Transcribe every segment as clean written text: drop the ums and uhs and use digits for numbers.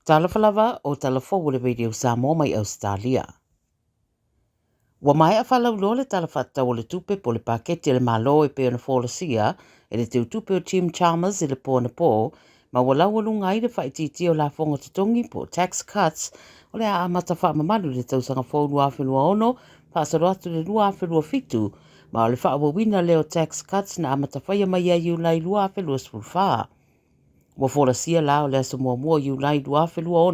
Talofa lava o tala fou o le Radio Samoa mai Ausetalia. Ua maea faalauiloa le Tala Faatatau o le Tupe po o le Paketi a le Malo e pei ona folasia e le Teutupe o Jim Chalmers i le po anapo, ma ua laualuga ai le faaitiitia o lafoga totogi po o tax cuts o le a amata faamamalu i le tausaga fou 2026 faasolo atu i le 2027, ma o le faaauauina lea o tax cuts na amata faia mai ia Iulai 2024. Ua folasia la o le aso muamua o Iulai 2026 o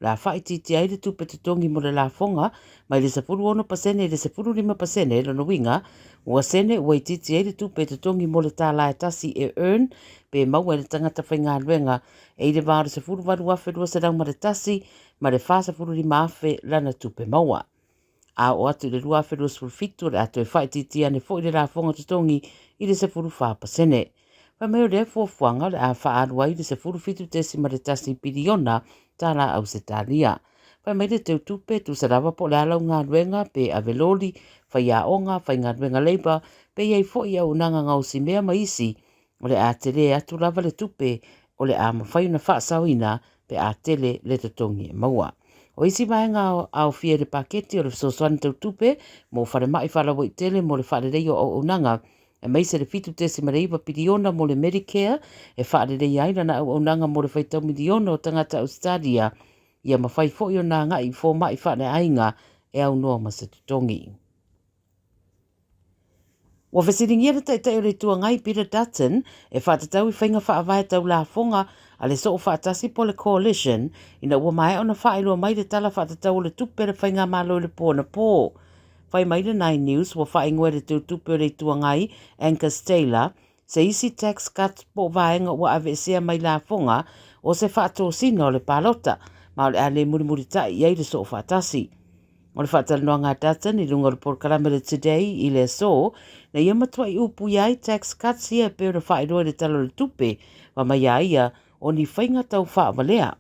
le a faaitiitia ai le tupe totogi mo le lafoga mai le 16% i le 15%, lona uiga ua sene ua itiiti ai le tupe totogi mo le tala e tasi e earn pe maua e le tagata faigaluega e i le va o le 18,201 ma le 45,000 lana tupe maua. A oo atu i le 2027 o le a toe faaitiitia ane foi le lafoga totogi i le 14%. Fai mai o lea fuafuaga o le a faaalu ai le 17.1 piliona tala Ausetalia. Fai mai le teutupe, tusa lava po o le a lau galuega, pe ave loli, faiaoga, faigaluega labour, pe i ai foi auaunaga gaosi mea ma isi, o le a tele atu lava le tupe o le a mafai ona faasaoina pe a tele le totogi e maua. O isi vaega aofia i le paketi o le fesoasoani tau tupe mo falemai faalauaitele mo le faaleleia o auaunaga, aemaise le 7.9 piliona mo le Medicare e faaleleia ai lana auaunaga mo le faitau miliona o tagata Ausetalia, ia mafai foi ona agai i fomai faaleaiga e aunoa ma se totogi. Ua fesiligia le Taitai o le Itu Agai Peter Dutton e faatatau i faiga faavae tau lafoga a le Soofaatasi po o le Coalition ina ua maea ona faailoa mai le Tala Faatatau o le Tupe a le Faigamalo i le po anapo. Fai mai le Nine News ua faaigoa e le Teutupe o le Itu Agai, Angus Taylor, se isi tax cut po o vaega ua aveesea mai lafoga o se faatosina o le palota, ma o le a le mulimulitai i ai le Soofaatasi. O le faatalanoaga a Dutton i luga o le polokalame le Today i le aso, na ia matuai upuia ai tax cuts ia e pei ona faailoa i le Tala o le Tupe, fai mai a ia o ni faiga tau faavalea.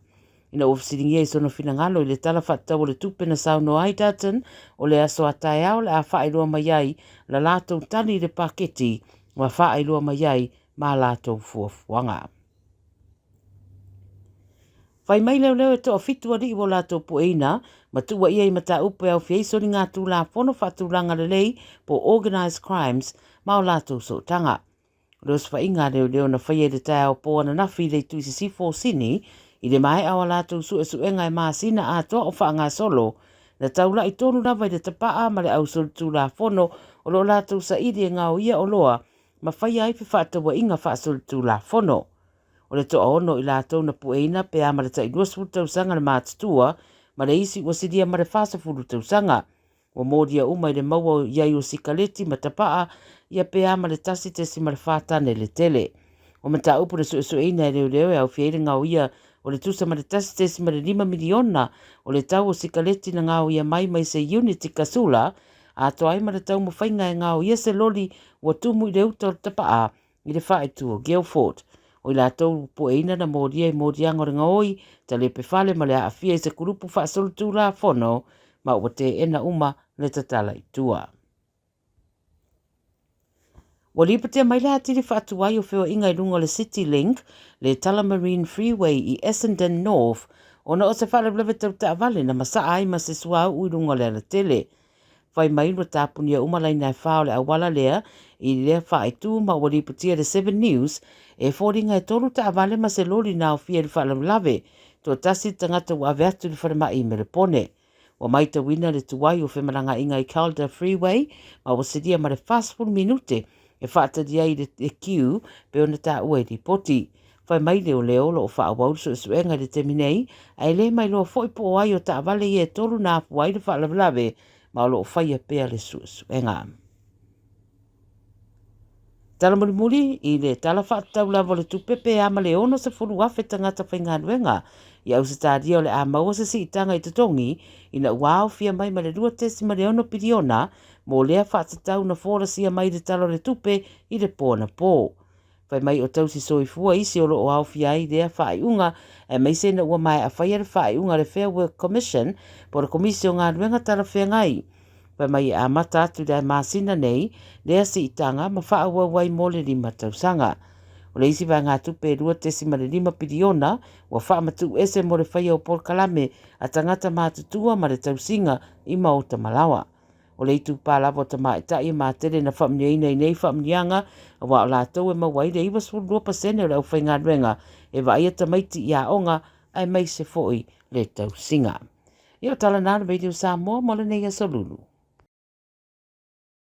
Ina ua fesiligia i sona finagalo i le Tala Faatatau o le Tupe na saunoa ai Dutton, o le aso a taeao o le a faailoa mai ai la latou tali i le paketi ua faailoa mai ai ma latou fuafuaga. Fai mai leoleo e toafitu alii ua latou pueina ma tuuaia i mataupu e aofia ai soligatulafono faatulaga lelei po o organised crimes ma o latou sootaga. O le osofaiga a leoleo na faia i le taeao po ananafi i le itu i sisifo o Sini i le maea o a latou suesuega e masina atoa o faagasolo, na taulai tonu lava i le tapaa ma le ausolitulafono o lo o latou saili e gaoia oloa ma faia ai fefaatauaiga faasolitulafono. O le toaono i latou na pueina pe a ma le tai 20 tausaga le matutua ma le isi ua silia ma le 40 tausaga. Ua molia uma i le maua i ai o sikaleti ma tapaa ia pe a ma le 1.4 tane le tele. O mataupu na suesueina e leoleo e aofia ai le gaoia o le tusa ma le 1.5 miliona o le tau o sikaleti na gaoia mai mai se uniti kasula, atoa ai ma le taumafaiga e gaoia se loli ua tumu i le uta o le tapaa i le faaitu o Guildford. O i latou pueina na molia i moliaga o le gaoi, talepe fale ma le aafia i se kulupu faasolitulafono ma ua teena uma le tatala i tua. Ua lipotia mai le atili faatuai o feoaiga i luga o le CityLink, le Tullamarine Freeway i Essendon North, ona o se faalavelave tau taavale na masaa ai ma se suauu i luga o le alatele. Fai mai ua tapunia uma laina e whā o le auala lea i lea faaitu ma ua lipotia le Seven News e foliga e tolu taavale ma se loli na aofia i le faalavelave. Toatasi le tagata ua ave atu i le falemai i Melepone. Ua maitauina le tuai o femalagaaiga i Calder Freeway ma ua silia ma le 40 minute e faatali ai le queue pe ona taua i lipoti. Fai mai leoleo o lo o faaauau le suesuega i le taimi nei, ae le mailoa foi po o ai o taavale ia e tolu na afua ai le faalavelave ma o lo o faia pea le suesuega. Tala mulimuli i le Tala Faatatau lava o le Tupe pe a ma le 60,000 tagata faigaluega i Ausetalia o le a maua se siitaga i totogi ina ua aofia mai ma le 2.6 piliona mo lea faatatau na folasia mai i le Tala o le Tupe i le po anapo. Fai mai o tausi soifua isi o lo o aofia ai lea faaiuga, aemaise ina ua maea faia le faaiuga a le Fair Work Commission po o le Komisi o Galuega Talafeagai. Fai mai e amata atu i le masina nei lea siitaga ma faaauau ai mo le lima tausaga. O le isi vaegatupe e $2.5 piliona ua faamatuu ese mo le faia o polokalame a tagata matutua ma le tausiga i maota malaoa. O le itupa lava o tamaitai e matele na faamanuiaina i nei faamanuiaga, aua o latou e maua ai le 92% o le aufaigaluega e vaaia tamaiti i aoga aemaise foi le tausiga. Ia o tala na a le Radio Samoa mo lenei aso Lulu.